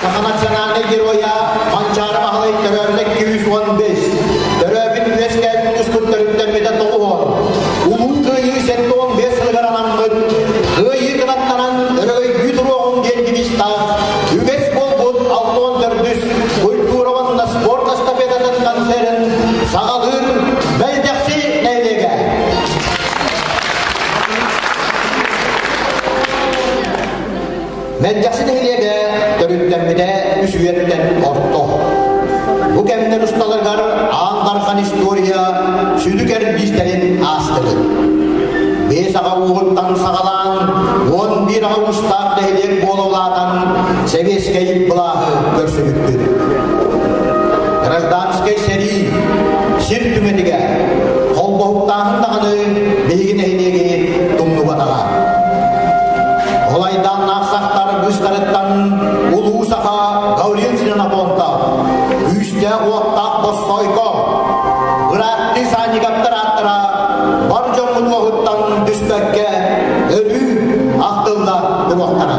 Саха национальнай геройа Манчаары Баһылай төрөөбүтэ 215, төрөөбүт үөскээбит тускут төрүттэммитэ 90, Улуу Кыайыы 75 сылыгар анаммыт Кыайыы кынаттанан өрөгөйдүү туруоҕуҥ диэн девизтаах үгэс буолбут 64-үс культура уонна спорт эстафетатын концерын саҕалыыр Мэлдьэхси нэһилиэгэ. Мэлдьэхси нэһилиэгэ төрүттэммитэ үс үйэттэн орто. Бу кэмнэр усталарыгар Аан Дархан история сүдү кэрдиистэрин аастыбыт. Биэс аҕа ууһуттан саҕалаан 11 аҕа уустаах нэһилиэк буола улаатан сэбиэскэй былааһы көрсүбүппүт. Гражданскай сэрии сир түмэтигэр холбоһуктааһын даҕаны биһиги нэһилиэги тумнубатаҕа. Ол айдааннаах сахтар быыстарыттан улуу саха Гаврил Ксенофонтов, күүстээх уоттаах Боссоойко, бырааттыы Санниковтар ааттара бар дьоммут уоһуттан түспэккэ өрүү ахтылла туруохтара.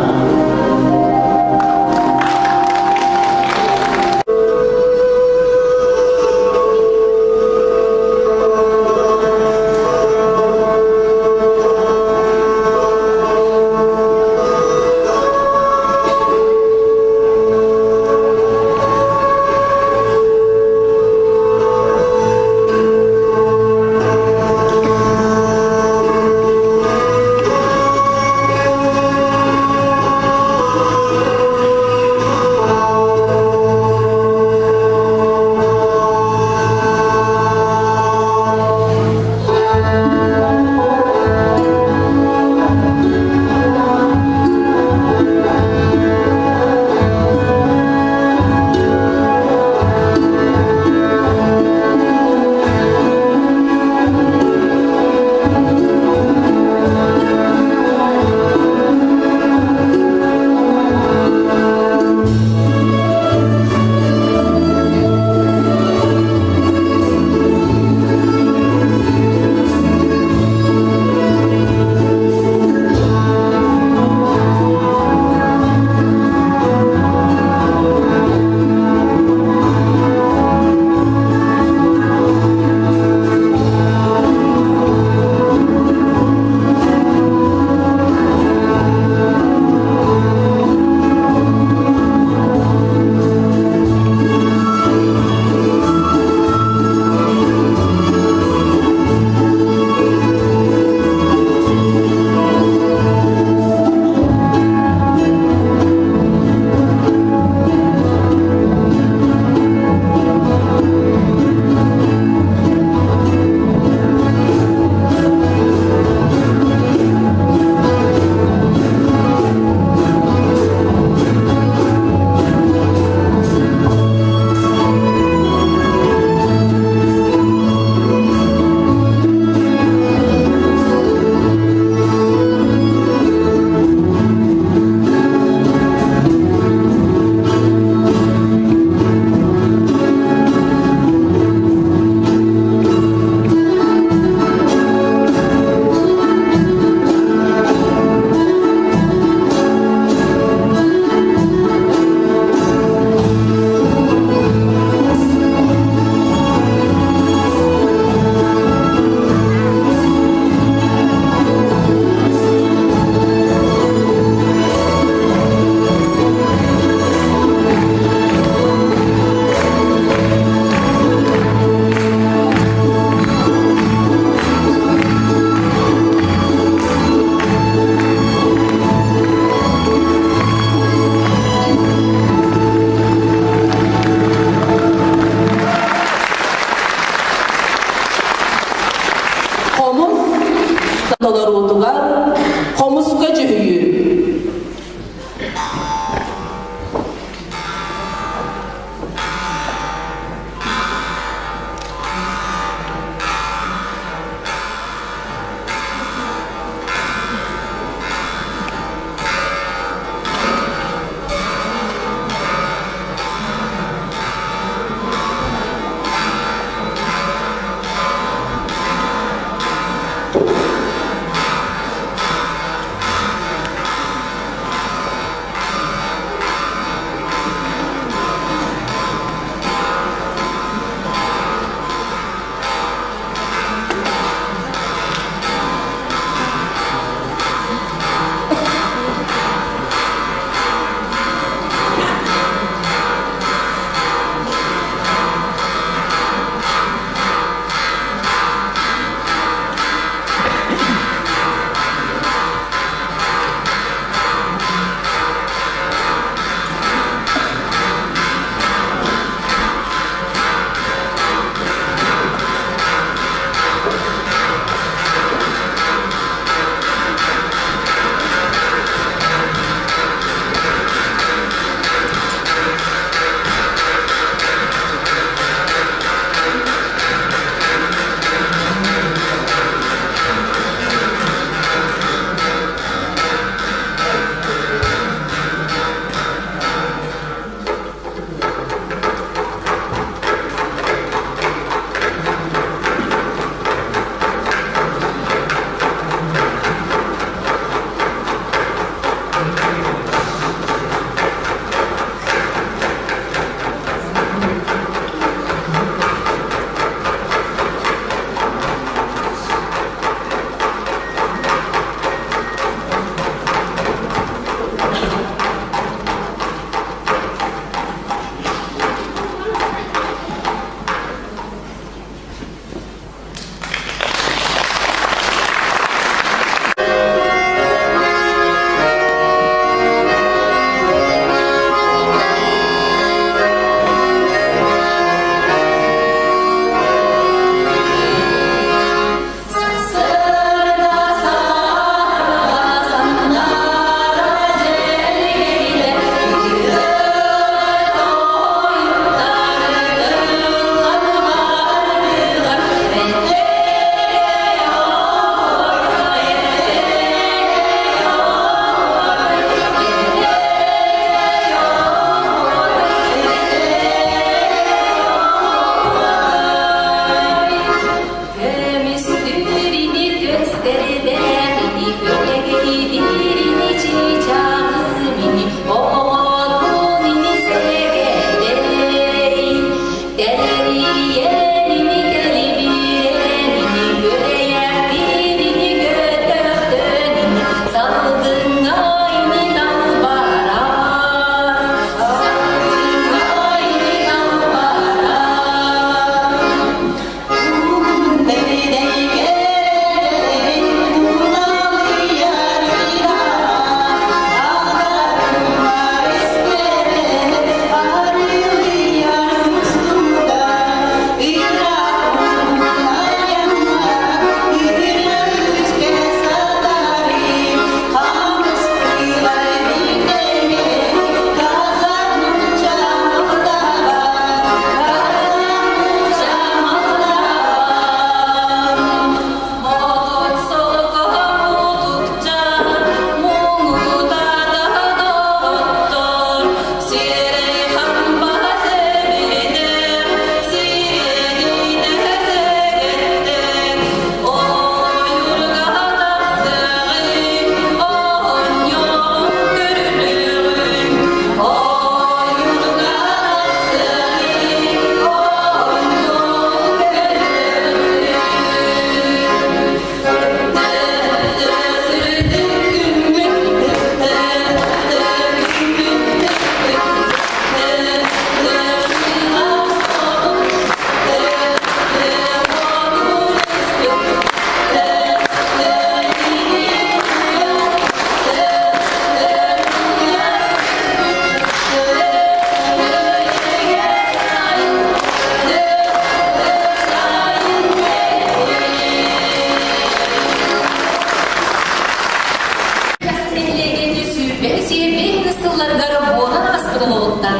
көмүс сылларыгар буолан ааспыт олоҕуттан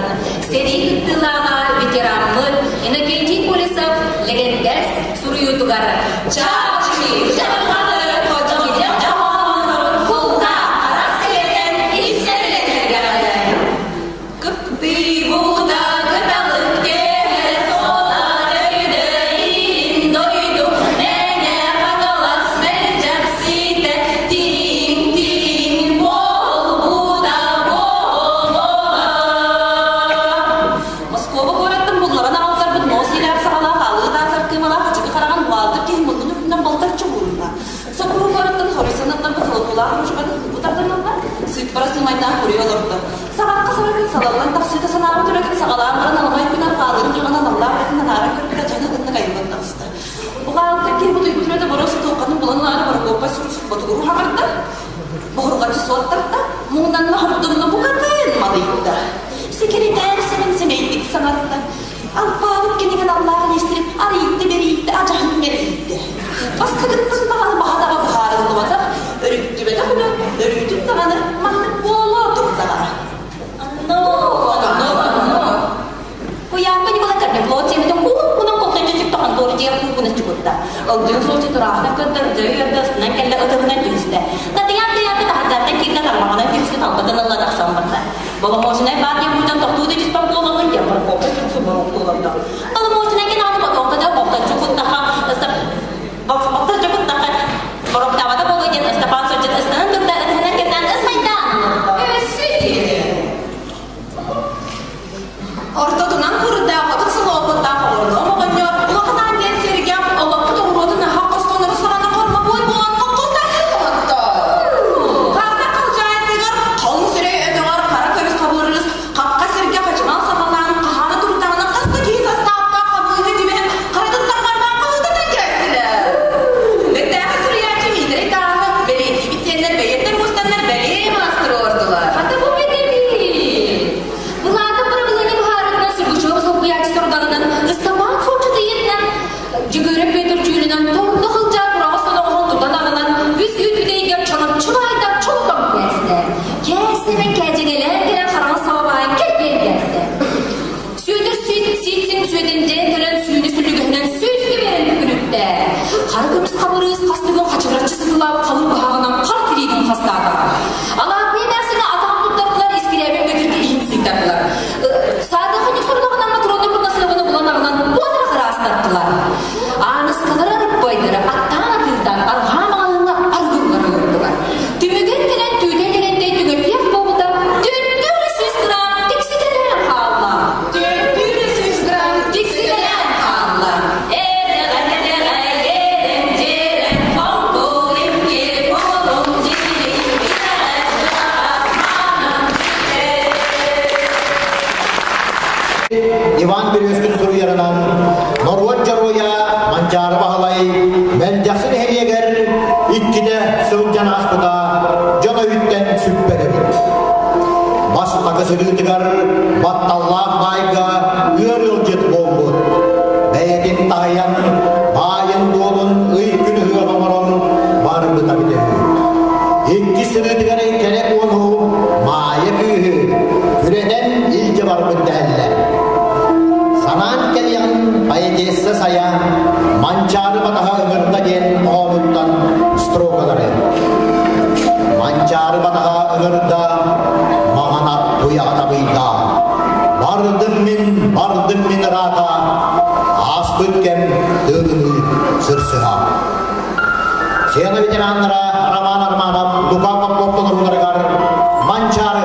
сэрии кыттыылааҕа ветераммыт Иннокентий Колесов Лэгэнтэс суруйуутугар Чаачы дьаҕылҕаны хотоҥ хоһооннорун кулгаах харах сирэтэн истэрилэтэргэҕэ Кыптыйбыта кыталык киэһэ суола өйдө илин дойду мэҥэ хаҥалас мэлдьэх ситэ тириҥ-тириҥ буолбута буолуоҕа. Москуба куораттан булларан аҕалтарбыт муос иилээх саҕалаах аалыы таас аркыымалаах ачыкы хараҕын уһаалтыр киһи муннун үрдүнэн балтарчы уурунна. Сокуруу куораттан хоруйсан ылларбыт солотуулаах мужиканы ылбыт тарданылла, сыыппара сыымайдаах хоруй олордо. Саҕахха саба күн салаллан тахсыыта санаабыт үлэтин саҕалаан баран аламай күн арҕааларын дьоҕун аналлаах үлэтин анааран көрбүтэ дьону ытыннык айыллан таҕыста. Буҕаалтыр киһи бутуйбут үлэтэ боруос туоххатын булан ылаары борокуоппай сурук ботугуру хаҕарда, боһурҕаччы суоттарда, муҥнанна хордунна букатын малыйда. Сэкиритээр сэмэн сэмэйдик саҥарда. Алпаабыт кинигэн аллаах илиистэрин арыйда бэрийдэ, адьаһын мэрийдэ. Бастакыттан даҕаны баһа даҕа быһаарыллыбатах, өрүттүбэтэх үлэ өрүүтүн даҕаны маннык буолуо турдаҕа. Онно, онно, онно. Куйаарга Николай Корнеплот сиэбитин куукунан култаччы сүктэ хонтуор дьиэ куукуна чугутта. Ылдьыын суолчу тураахына көрдөр, дьайы өрдө астынан кэллэ ытыһынан түһүстэ. Татыйаан тыйаата таһырдьаттан киирдэ тарбаҕынан түһүстэ талбытын ылла тахсан барда. Боломуочунай баар диэн бутан тохтуу да түспэт буолаллар диэн борокуоппа сүрсү боруоктууларда. Боломуочунай кэнааны ботуоҥкада бохточчу куттаха бохточчу куттаха боруоктаабата буолуо диэн Ыстапаан сылдьан ыстанан турда ытыһынан кэмнээн ысхайдаан Өссө диэри Ортотунан курдаах отут сыл опыттаах оҕордоом оҕонньор улахан аан диэн сиргэ олохпут оҕуруотун аһа хостонору саҕана хормобуой буолан холкуостаахтыы тоһотто. Хаста халдьаайытыгар халыҥ сирэй өтөҕөр хара көмүс хабырыыс хахха сиргэ хачымал саҕалаан хаһаана турдаҕына хас да киһи састааптаах хабыыһы түбэһэн харытыттан барбаан хаһыытатан кээстилэр. Бэртээхэй суруйааччы Миитэрэй Тааһы бэлиэтиибит диэннэр бэйэттэр мустаннар бэлиэ маастары олордулар. Хата бу бэтэбит. Былаатын бырабылыанньа быһаарытынан Сергучева солбуйааччы сорудаҕынан Ыстапаан Суоччут ийэтинэн Дьөгүөрэ Петр дьүүлүнэн тордо сылдьар кураҕас соноҕоһун тутан аҕалан үс үүт үтэйигэр чороччу баайдар чолотон кээстэ. Кээстэбэн кээдьэгэлээн кэлэн хараҥа саба баайын кэлгиэн кээстэ. Сүөдэр сиит сиитсин сүөдэн дьээн кэлэн сүүнэ сүлүгэһинэн сүүскэ биэрэн күлүттэ. Хара көмүс хабырыыс хас түгэн хачыгыраччы сытылаабыт халыҥ быһаҕынан хара тириитин хастаата. Алааппыйа эмээхсини атаҕын туттардылар, искирээбин Бөтүргэ иһин сыйтардылар. Саадахынньык сорудаҕынан Матрону Бурнасованы булан аҕалан буотара ыраастаттылар. Ааныскалар арыппайдара аттаан атыырдаан арҕаа маҕаһыыҥҥа аргыллары олордулар. Түмүгэр кэлэн түүтэ кэлэнтэй түҥэтиэх буолбута 400 грамм тикситэлээн хаалла. 400 грамм Тикситэлээн хаалла. Иван Березкин суруйарынан норуот дьоруойа Манчаары Баһылай Мэлдьэхси нэһилиэгэр иккитэ сылдьан ааспыта дьон өйүттэн сүппэт эбит. Бастакы сырыытыгар батталлаах баайга ыар ыалдьыт буолбут. Бэйэтин таһыйан, баайын-дуолун ый күн ыһыах оҥорон барбыта эбитэ үһү. Иккис сырыытыгар кэрэ куону Маайа кыыһы күрэтэн илдьэ барбыт дэһэллэр. Санаан кэлиэҕин поэтесса Сайа Манчаары батаһа ыҥырда диэн хоһоонуттан строкалары. Манчаары батаһа ыҥырда, маҥан ат туйаҕа табыйда. Бардым мин, бардым мин ыраата, ааспыт кэм тыыныы сырсыһа. Сцена ветераннара Роман Арманов, Лука Попов толорууларыгар Манчаары.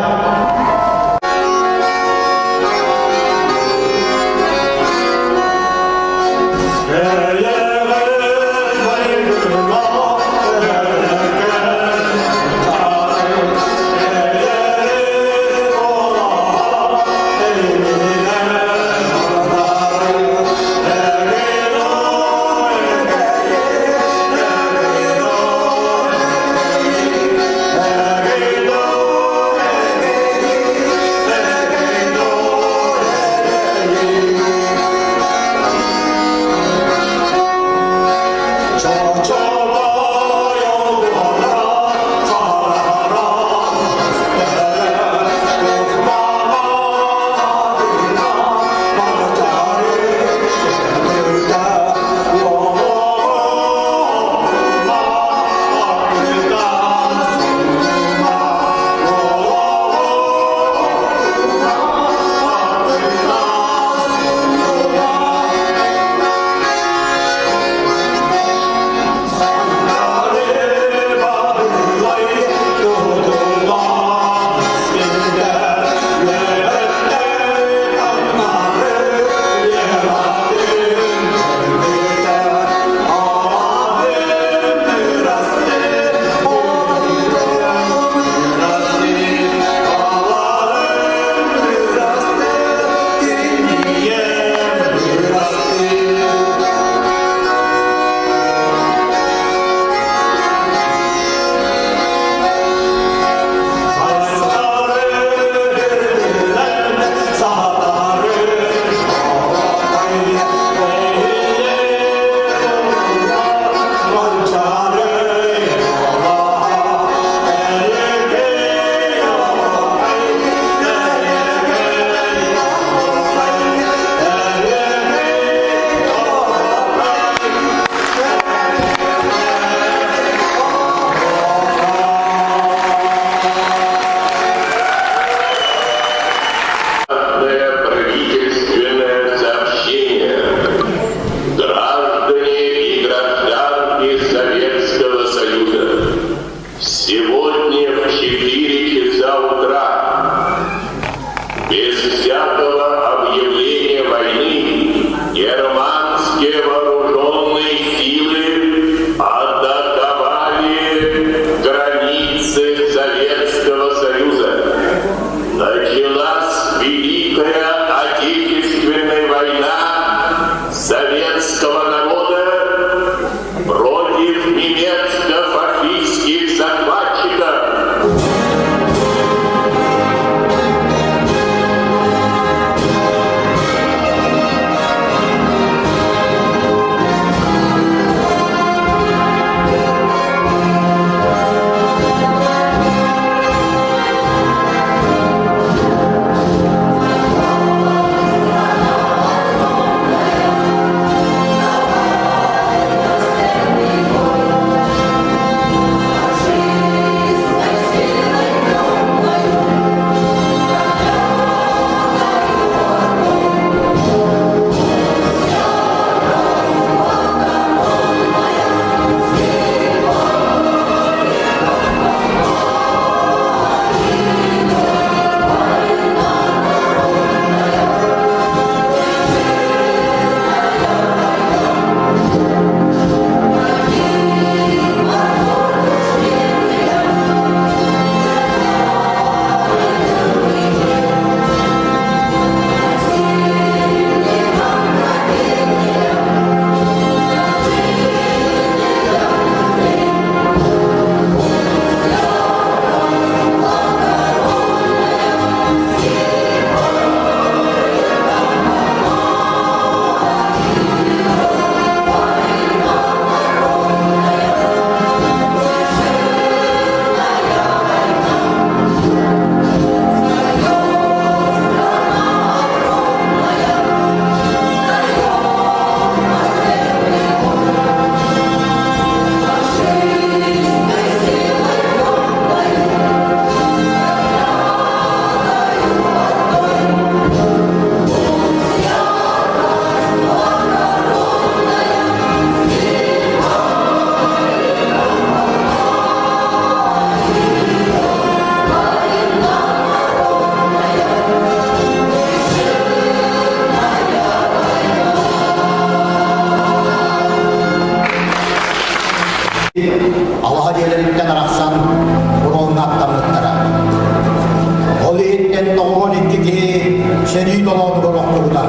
нэһилиэгиттэн 92 киһи сэрии толоонугар охтубута.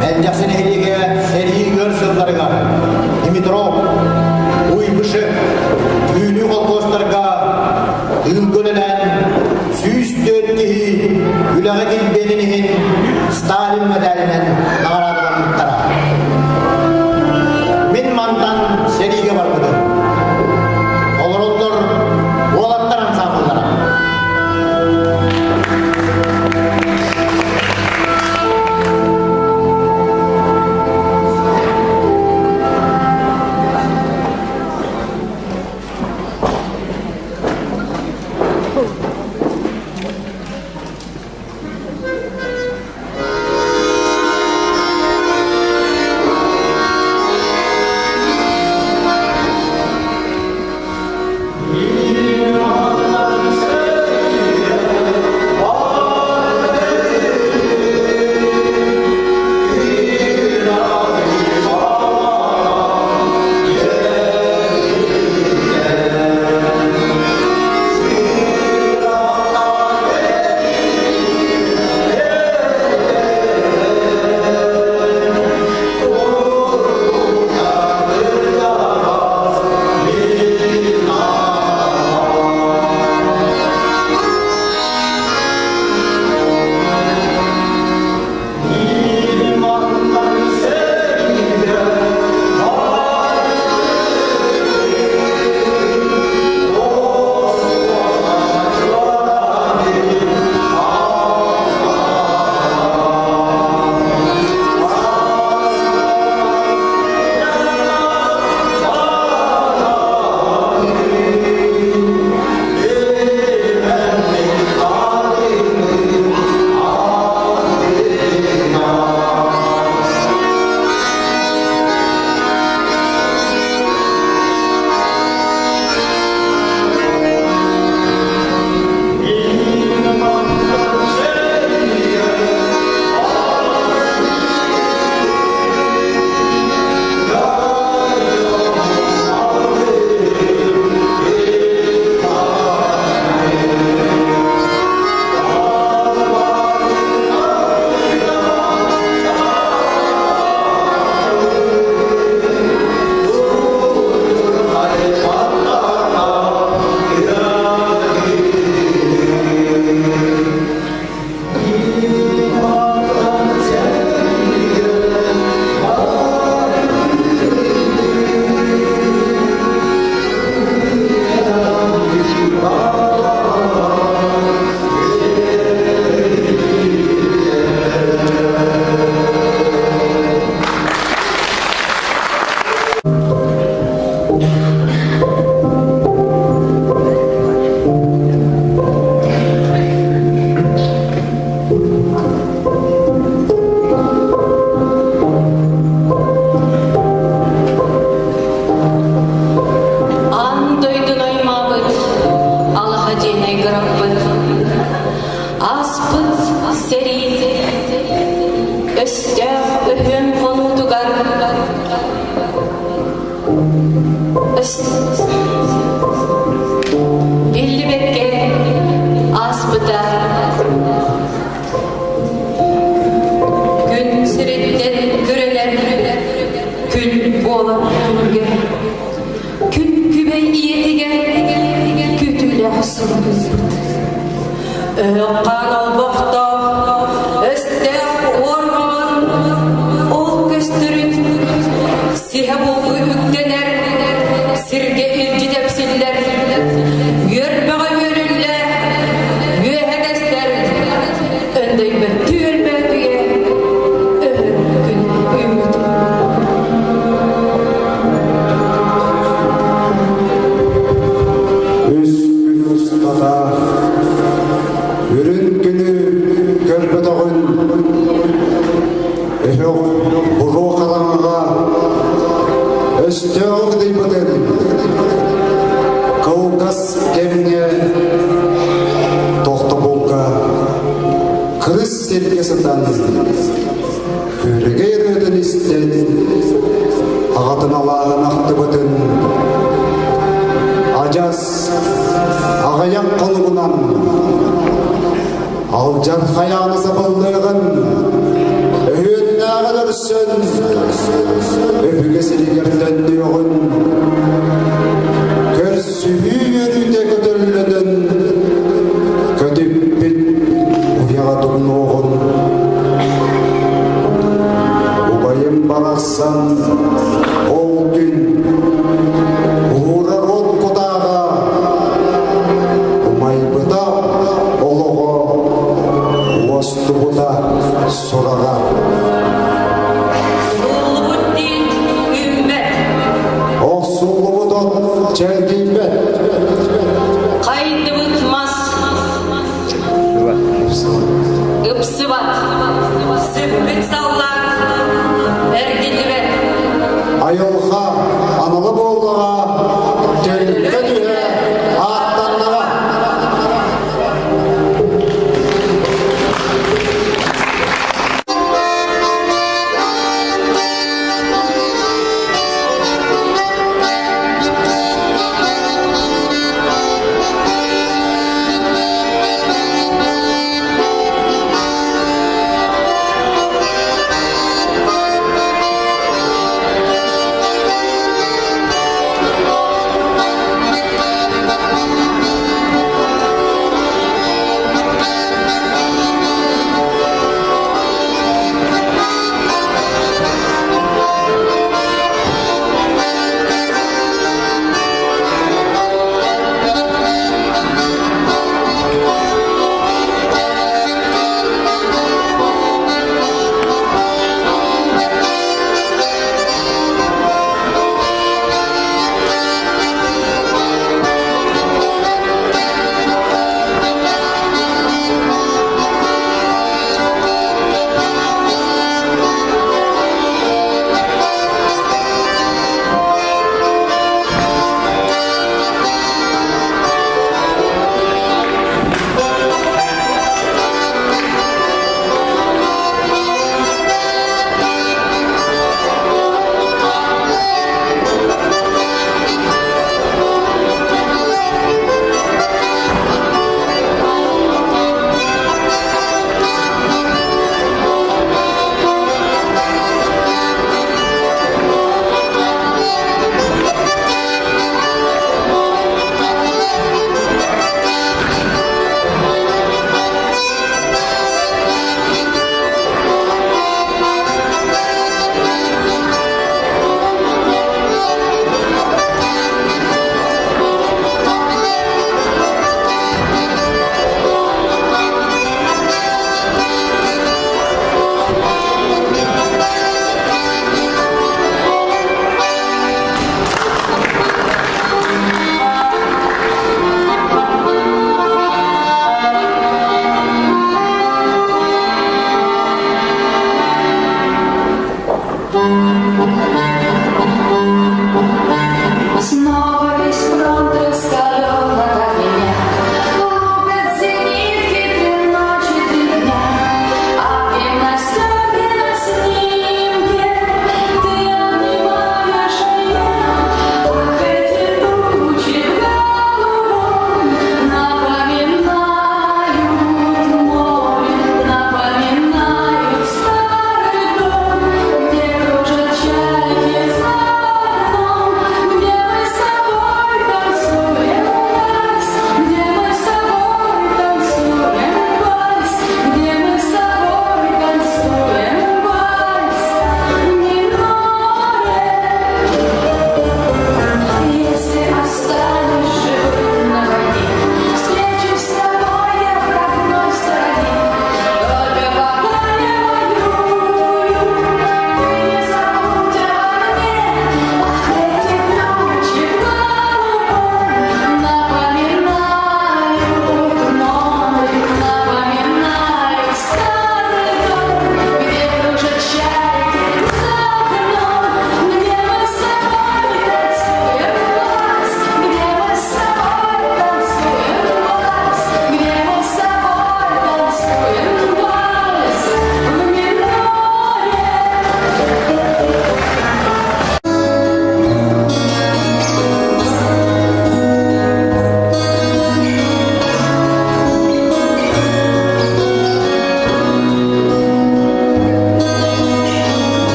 Мэлдьэхси нэһилиэгэ сэрии ыар сылларыгар Дмитров, Уйбышев, Үүнүү холкуостарга тыылга үлэлээн 104 киһи үлэҕэ килбиэнин иһин Сталин мэдээлинэн наҕараадаламмыттара. Мин мантан сэриигэ барбытым. Олороллор уолаттар ансаамбыллара. Аан дойдуну аймаабыт, алаһа дьиэни айгыраппыт, ааспыт сэрии өстөөх өһүөн хонуутугар биллибэккэ ааспыта. Күн сириттэн күрэнэр күн буолар күнүгэр күн күбэй ийэтигэр күтүлэх суруйбут. Өһөххаан олбохтоох өстөөх уорҕаҕын ол көстөрүн сиһэ булгу үктэнэр сиргэ илдьи тэпсиллэр үөрбэҕэ үөрүллэ үөһэ тэстэр өндөйбөттүү өлбөөтүйэ өһөр күнэ үүммүтэ. Үс күн устата үрүн күнү көрбөтөҕүн өһөх буруо хараҥаҕа өстөөх кыдыйбытын кылгас кэмҥэ тохтобулга кырыс сиргэ сытан күөрэгэй ырыатын истэн аҕатын алааһын ахтыбытын адьас аҕыйах хонугунан. Алдьархайааны сабыллыаҕын, өһүөннээҕин өрсөн, өбүгэ сиригэр төннүөҕүн, көрсүһүү үөрүүтэ көтөллөнөн, көтүппүт уйаҕа тумнуоҕун. Убайым барахсан ол күн уурар от кутааҕа умайбыта олоҕо уостубута сураҕа. Сууллубут диэн үүммэт. Охсуллубут от чэлгийбэт. Хайдыбыт мас ыпсыбат. Сыппыт саллаат эргиллибэт. Айылҕа анала буоллаҕа төлкө түһэ ааттаннаҕа.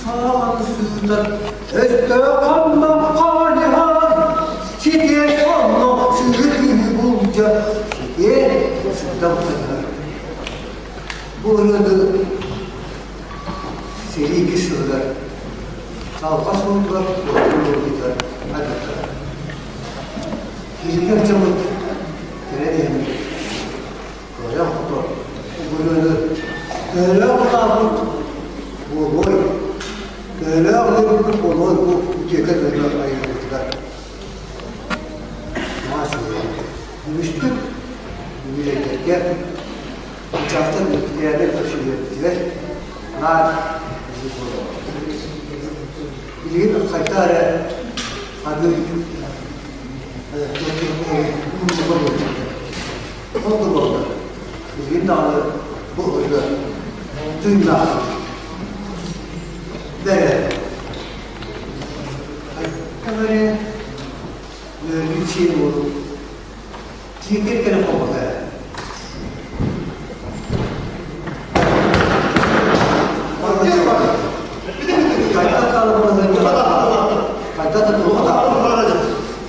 Саҕан сытар өстөөх онно хааньыһар, ситиэ онно сыһыы булдьа, ситиэ сыта бытыгар. Бу ырыаны сэрии иккис сылыгар салҕа суолугар уотун уурбутугар айбыттара. Киһигэ дьоммут кэрэ диэммит Кыайа-хото бу ырыаны төһөлөөх ылаабыт буолуой, төһөлөөх ылыырбыт буолуой бу үтүөкэн ырыа айыллыбытыгар. Наһаа үчүгэй. Үгүстүк үбүлүөйдэргэ учаастак бэтэринээр көрсүһүөхпүтүгэр наар биһиги буолабыт. Билигин хайдах эрэ аргыый Ол да буоллар, билигин даҕаны бу ырыа тыыннаах бэрэ. Айта бэрэ, үөрүү сиэн буолуҥ. Тиийдэр кэлэн холбото ээ.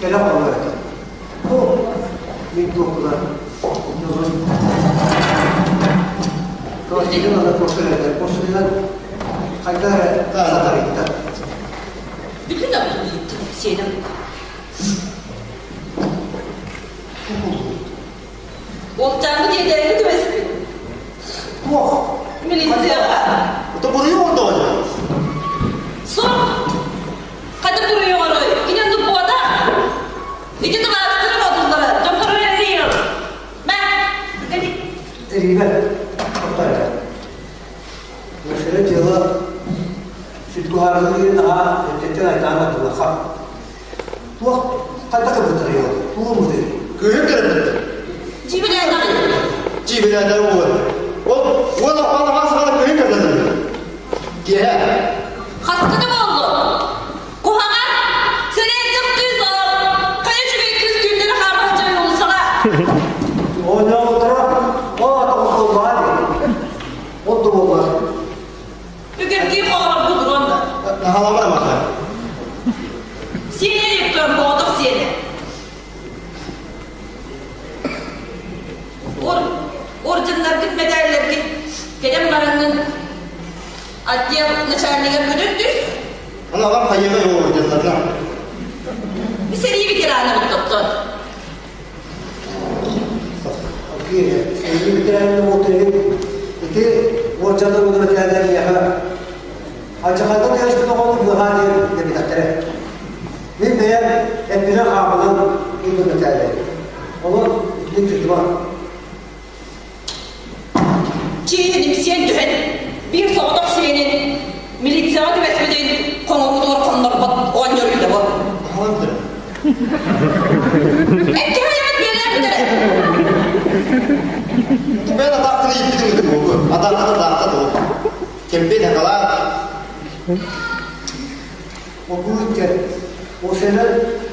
Кэлэн холбото. Бу мин туохпунан квартираны ала туохтар босуйан хайда эрэ сатарыйда. Бүтүн сиэним. Уолчааҥҥы диэтээҥҥи түбэспит. Туох? Милицияҕа. Это буруйу оҥордоҕо Суох. Хата буруйу оҥорой. Кини оннук буолбатах. Ити табаарыстары боотуллара. Дьонтору эрийэр. Мэ. Эрийбэт. Тоқтайда. Өсөрө дьыала сүргүһаарылыы наһаа эрдэттэн айтаан аттылаха. Туох хайдах кыбытарый ол? Тугу мутуй? Кыыһын кэлэн Дьиибэлээтэҕин. Дьиибэлээтэҕин буолар. Ол уол аппаан саҕана кыыһын кэлэн Киэһэ. Хаска да буоллу. Куһаҕан. Сэлээччик кыыс ол. Хайа үчүгэй кыыс түүннэри хаамар дьон уулуссаҕа. Оонньообуттара ол ата охсуллаҕа дии. Ол да буоллар. Үгэргии хоҕорор бу туруон да. Наһаламар маха. Сиэнэ ректор боотох сиэнэ. Ор, орденнаргыт медаллэргит кэлэн бараҥҥын отдел начальнигар көтөн түс. Аналар хайыга орденнарна. Сэрии ветераны топтон. Сэрии ветераны буолтуйун ити уордьаннар уонна ветераннар миэхэ алдьархайга түһэспит оҕолор быһаа диэн дэбитэхтэрэ. Мин бэйэм эппинэн хаамынан ылбыт мэтээлэ. Онон итинник тутума. Чиэһин имсиэн түһэн, биир соҕотох сиэнин милицияҕа түбэспитин хоҥоруутугар хоннорбот оҕонньор үһү бу. Эккиһэйэбит биэлээн бүтэрэ. Мен атаахтын ииппитин буолу. Атаахтын атаахта туу. Кэмбиэн хакалаах. Обуут кэт. Ол сэнэ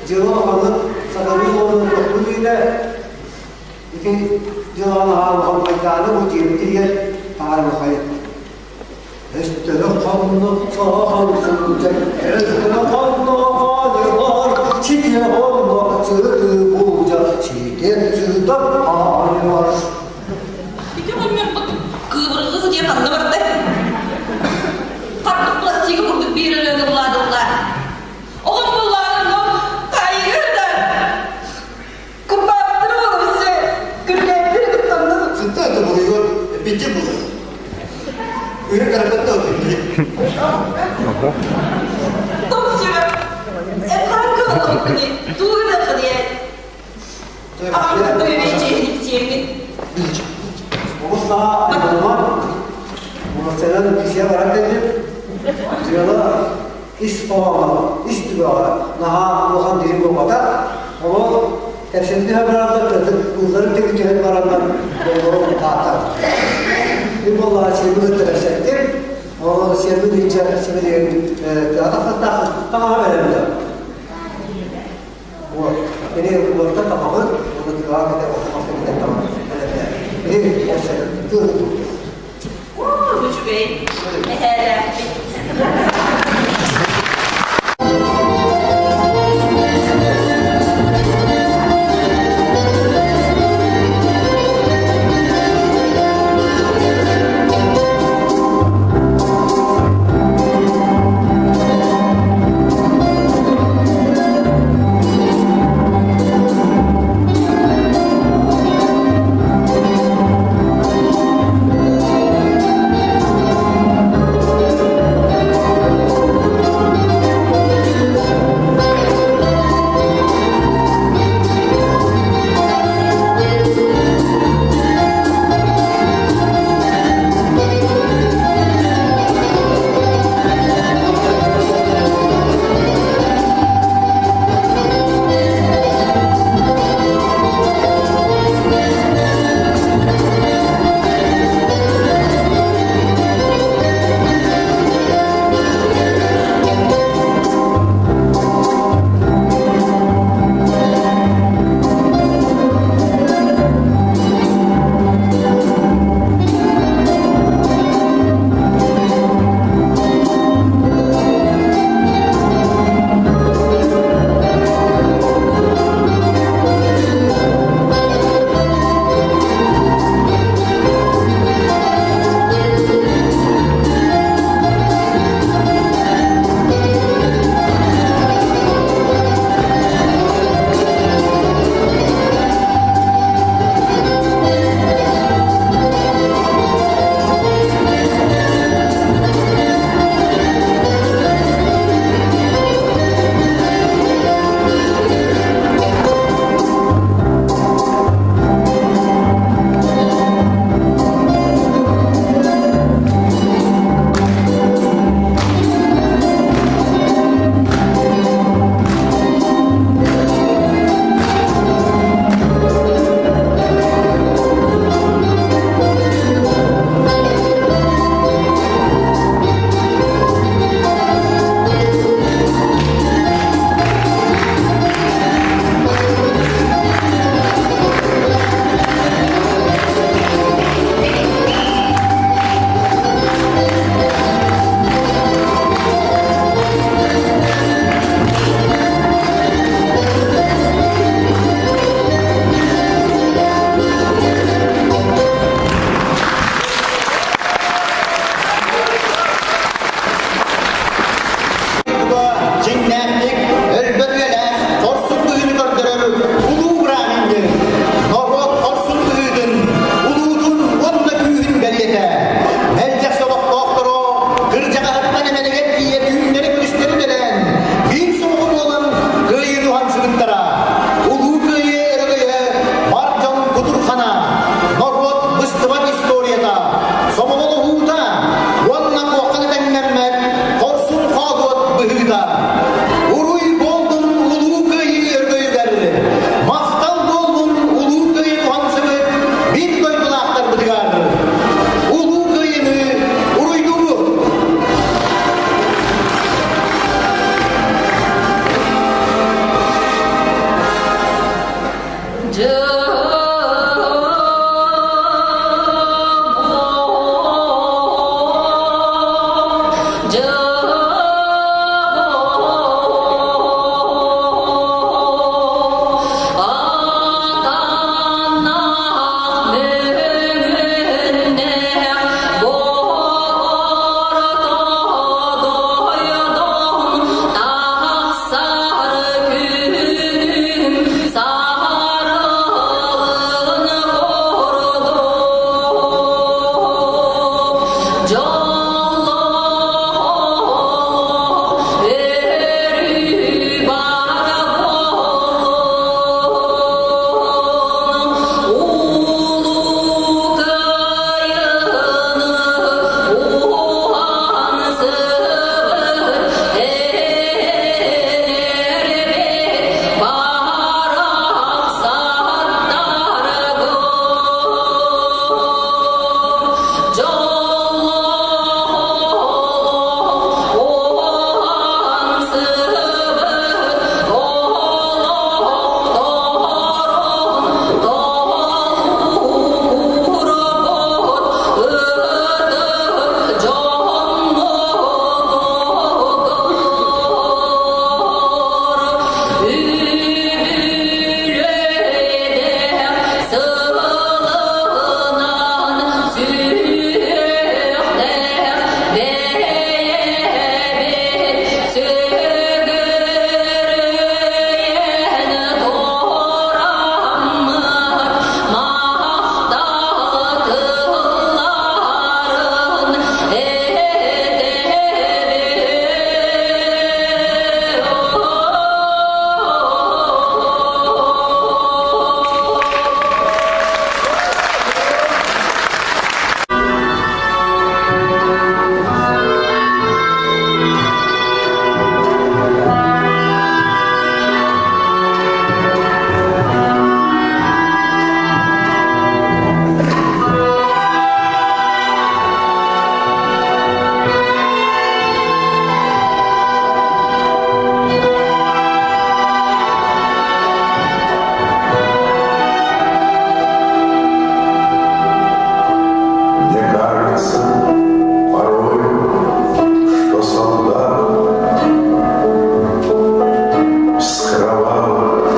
дьыала улаханнык сатабыл уонна тохтуу үүнэ ити дьыалаҕа наһаа улахан айдааны бу дьиэбитигэр таһаарыахайын. Өстөрө хонно соһон сылдьар, өстөрө хонно хааньылар, ситиэ хонно сыты булдьа, ситиэ сытар хааньылар. Ити оҕонньорбут кыыбырҕыы диэн ханна барда? Хардык пластика курдук биир ырыаны булаадыллар. Оҕом буллаанын таайыгар да кырбааттары болусе күргээттери кыттанны. Сытта это буруйу бити булу. Үрү карабатта отуйду. Топсүрэ. Эпхан кылылык тугу да кыдыйа. Олус наһаа айылҕа Монастырдан кисиэ баран кэллим. Дьыала ис хоһооно, ис түгэҕэ наһаа улахан дириҥ буолбата. Онон кэпсэтиһэ барардар кытык кыылларын тигитиһэн бараннар доллору тааттар. Мин буоллаҕа сиэбин кытта кэпсэттим. Онон сиэбин илдьэ сибилигин тыата таҥаһа бэлэмнэ. Вот. Ini уларыта табаҕын, уонна тыаҕа кэтэ охсумаска кэтэн табаҕын. Ini тыл. Үчүгэй. Эһээлээхпит. дьиҥнээхтик өлбөт үйэлээх хорсун быһыыны көрдөрөр улуу бырааһынньык, норуот хорсун быһыытын, улуутун уонна күүһүн бэлиэтэ. Мэлдьэхси олохтоохторо кырдьаҕаһыттан эмэнигэр тиийэ түүннэри-күнүстэри үлэлээн, биир сомоҕо буолан кыайыыны уһансыбыттара. Улуу Кыайыы өрөгөйө бар дьон кутурхана, норуот быстыбат историята, сомоҕолоһуута уонна туохха да тэҥнэммэт хорсун хоодуот быһыыта. Уруй буоллун Улуу Кыайыы өрөгөйүгэр, махтал буоллун Улуу Кыайыы уһансыбыт биир дойдулаахтарбытыгар! Улуу Кыайыыны уруйдуубут! Мне кажется порой, что солдат с кровавых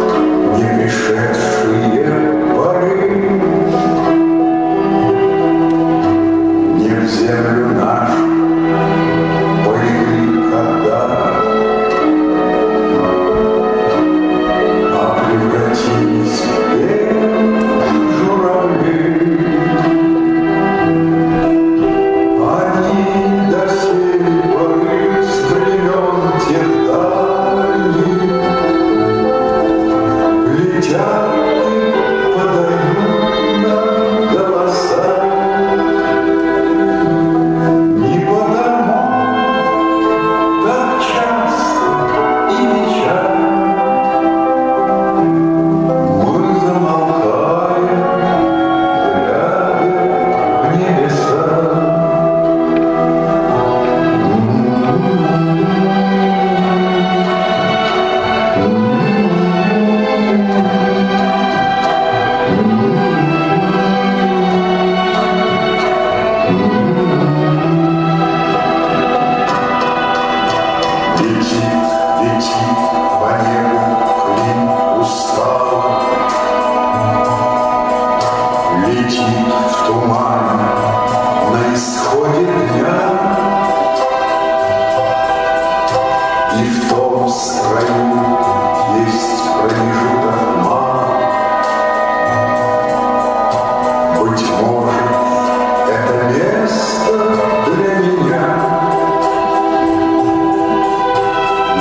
не пришедшие поры Не в землю нашу полегли когда, А превратились в белых журавлей. Они до сей поры с времен тех дальних Летят и подают нам голоса. Не потому так часто и печально Мы замолкаем, глядя в небеса. Летит, летит по небу клин усталый, Летит в тумане на исходе дня. И в том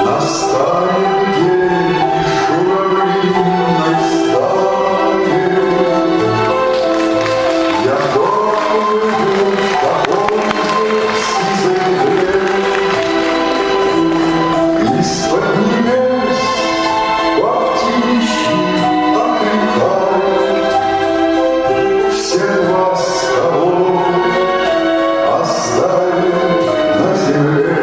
Настанет день журавлиной стаи. Я плыву в такой же сизой мгле. Из-под небес по птичьи окликают Всех вас, кого оставим на земле.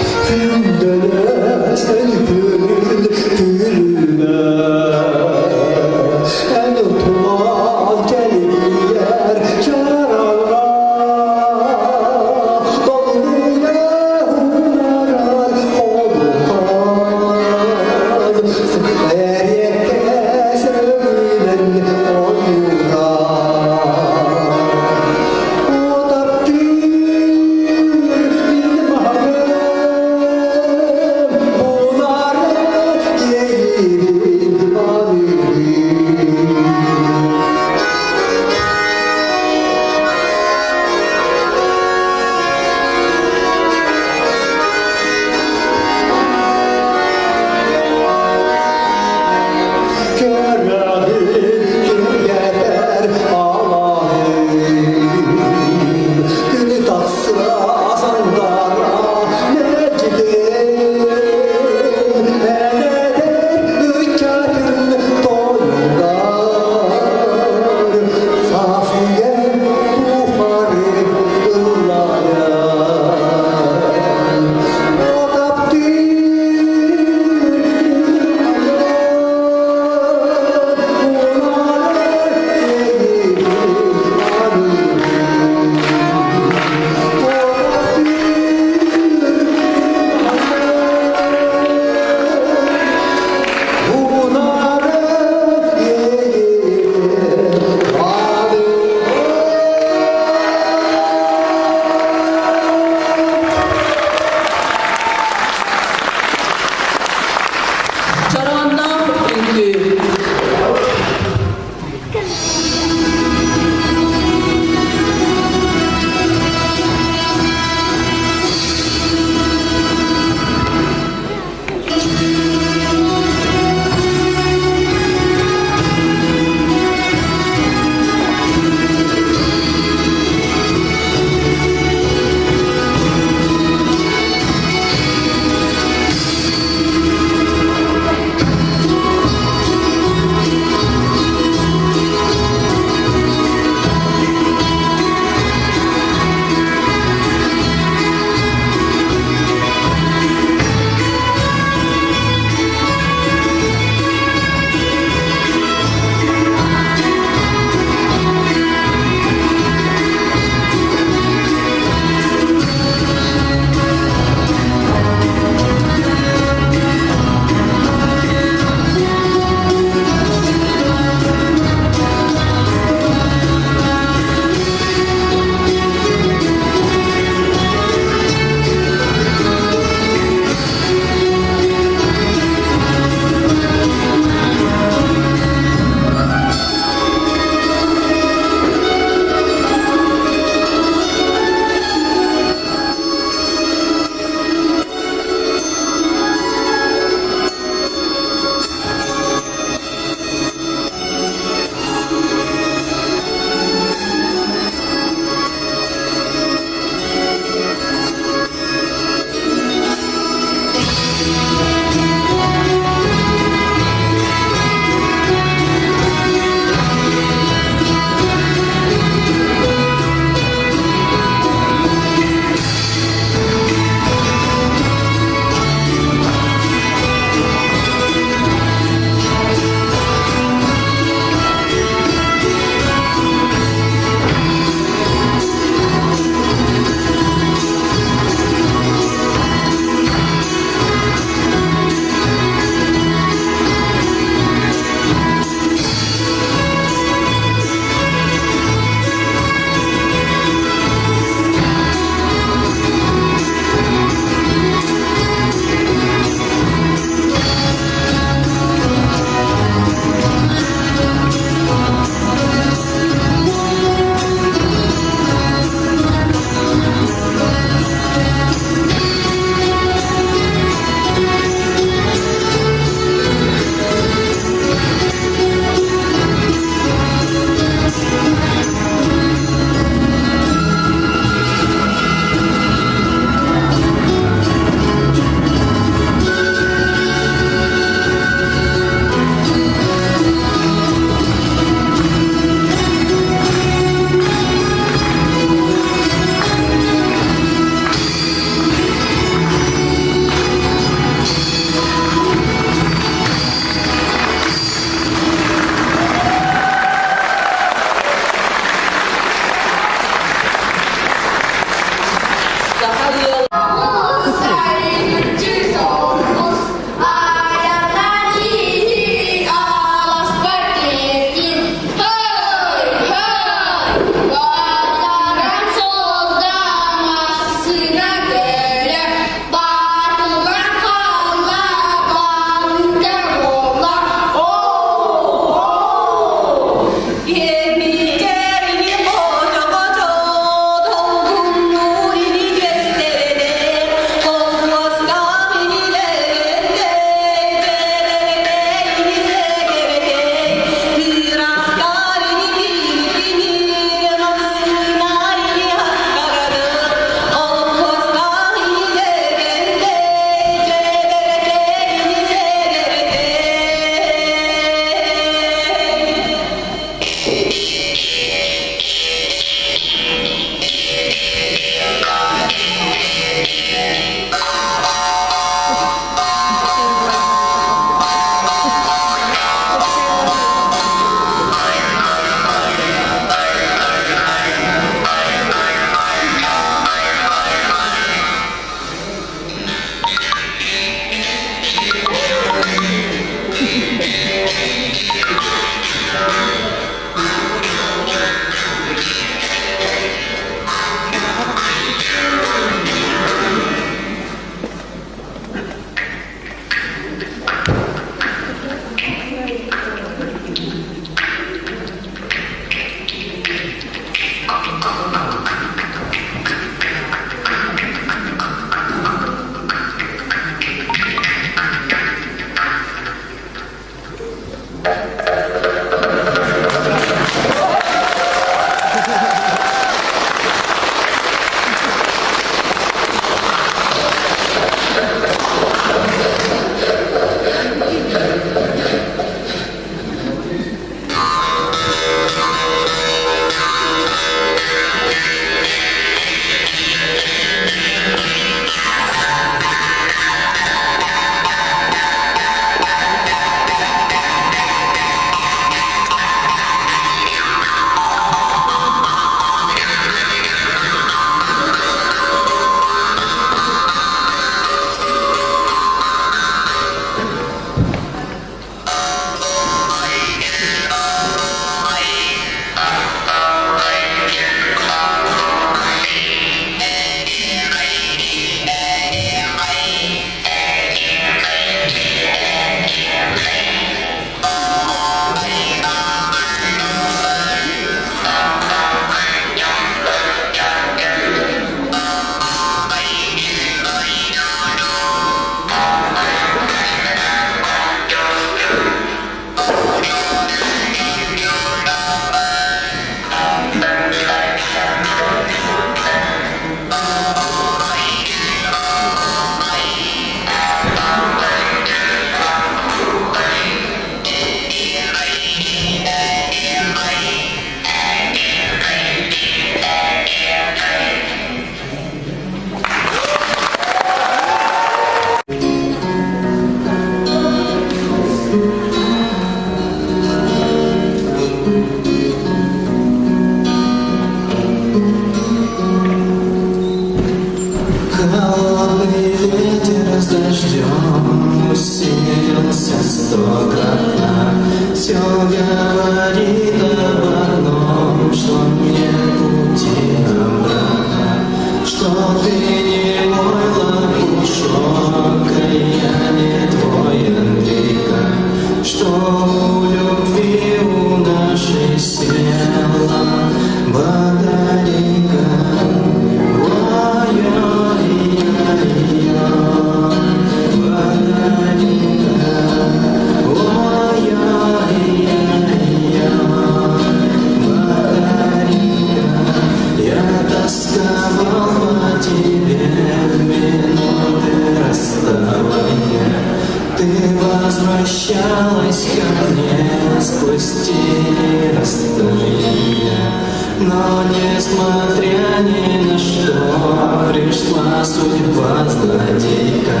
Но несмотря ни на что, пришла судьба злодейка,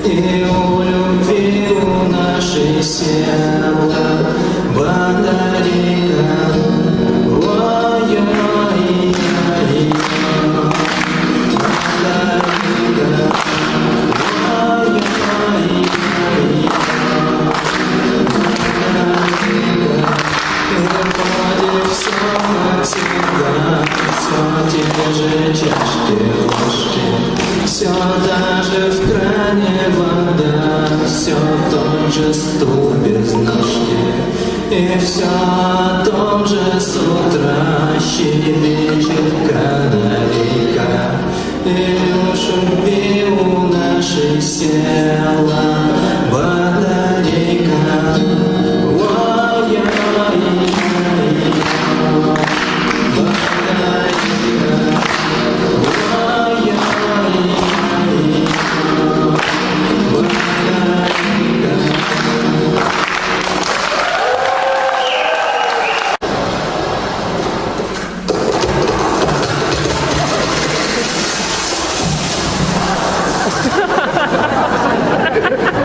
И у любви у нашей села батарейка. Ой-ой-ой, батарейка. Выходит все как всегда, все те же чашки, ложки, все даже в кране вода, все тот же стул без ножки, и все о том же с утра щебечет канарейка. И уж у нашей села батарейка. Ой-ой-ой, батарейка. Ой-ой-ой, батарейка.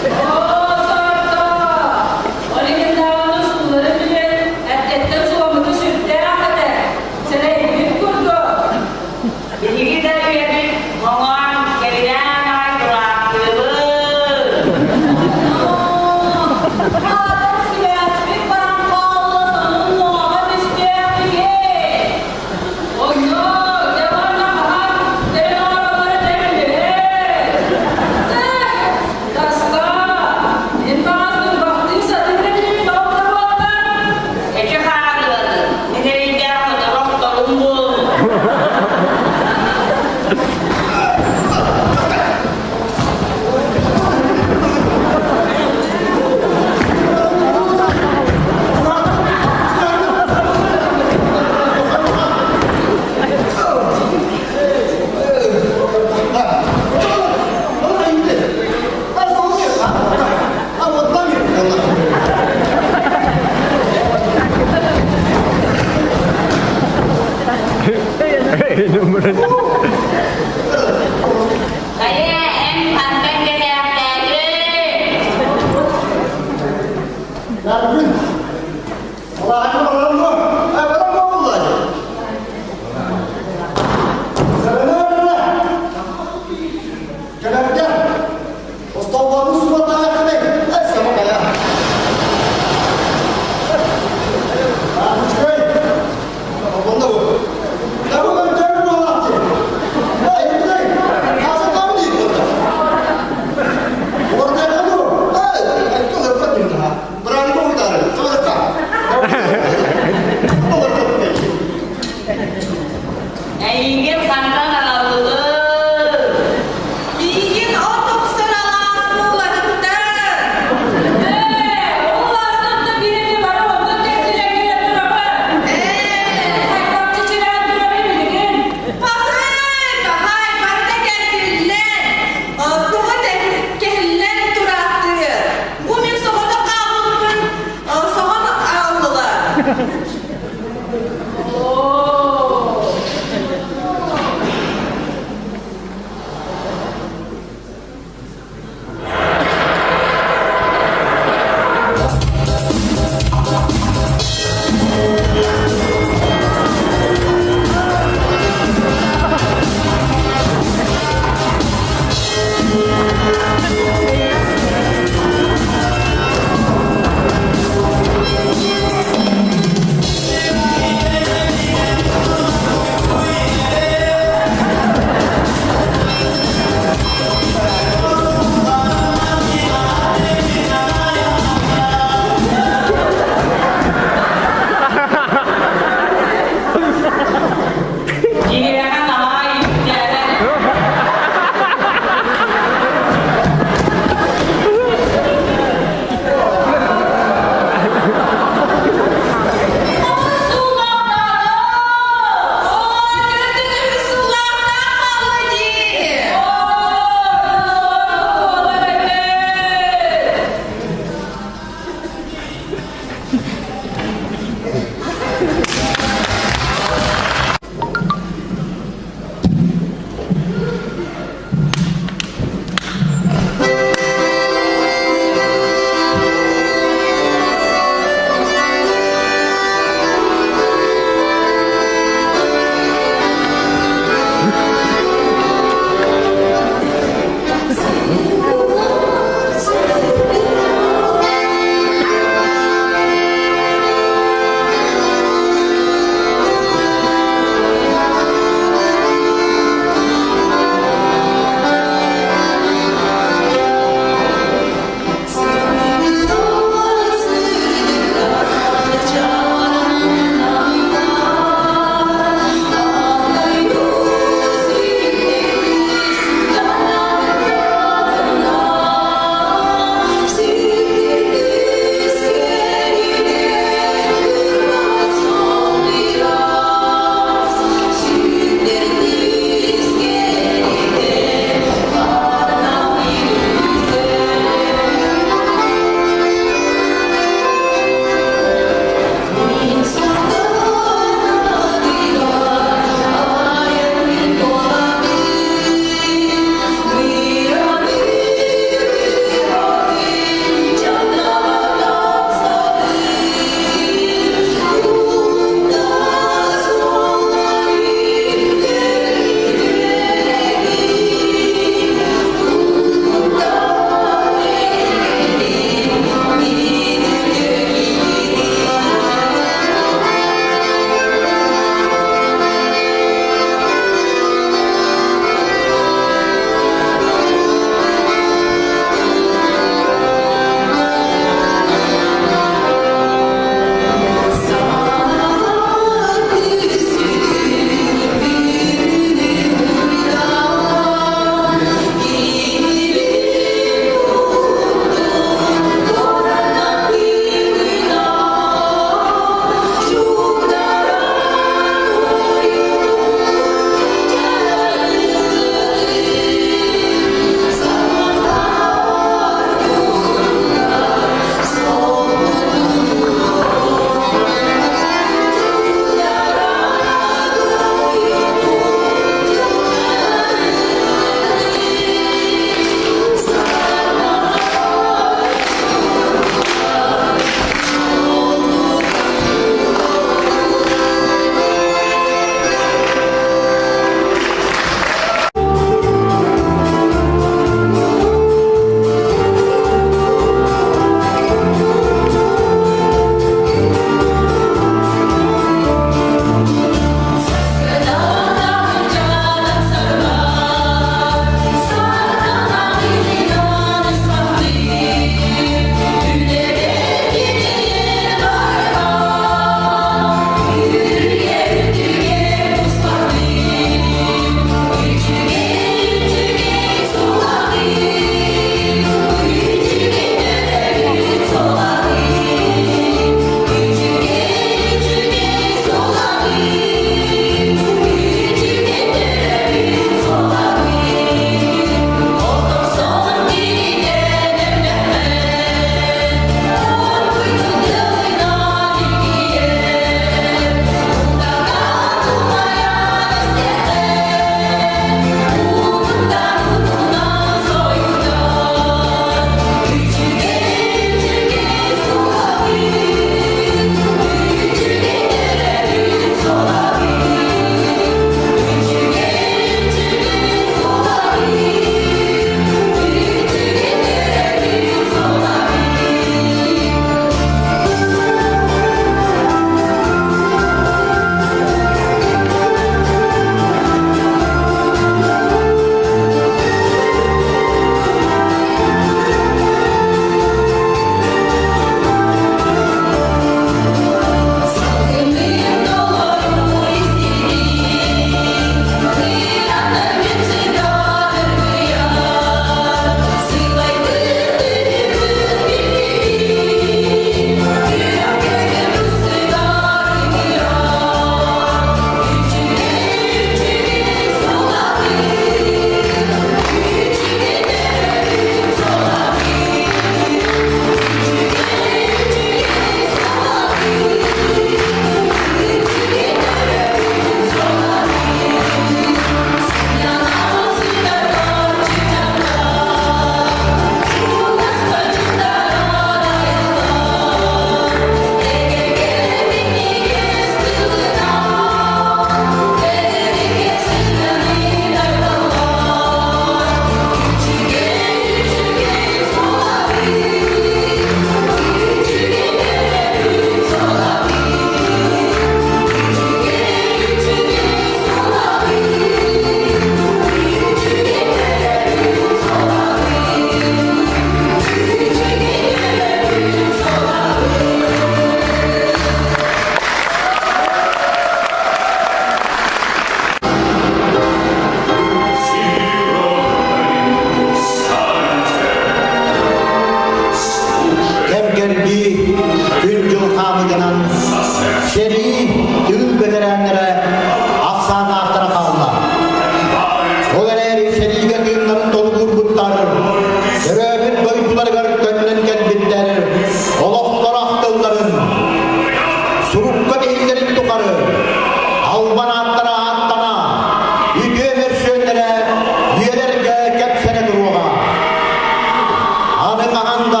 хаһан да.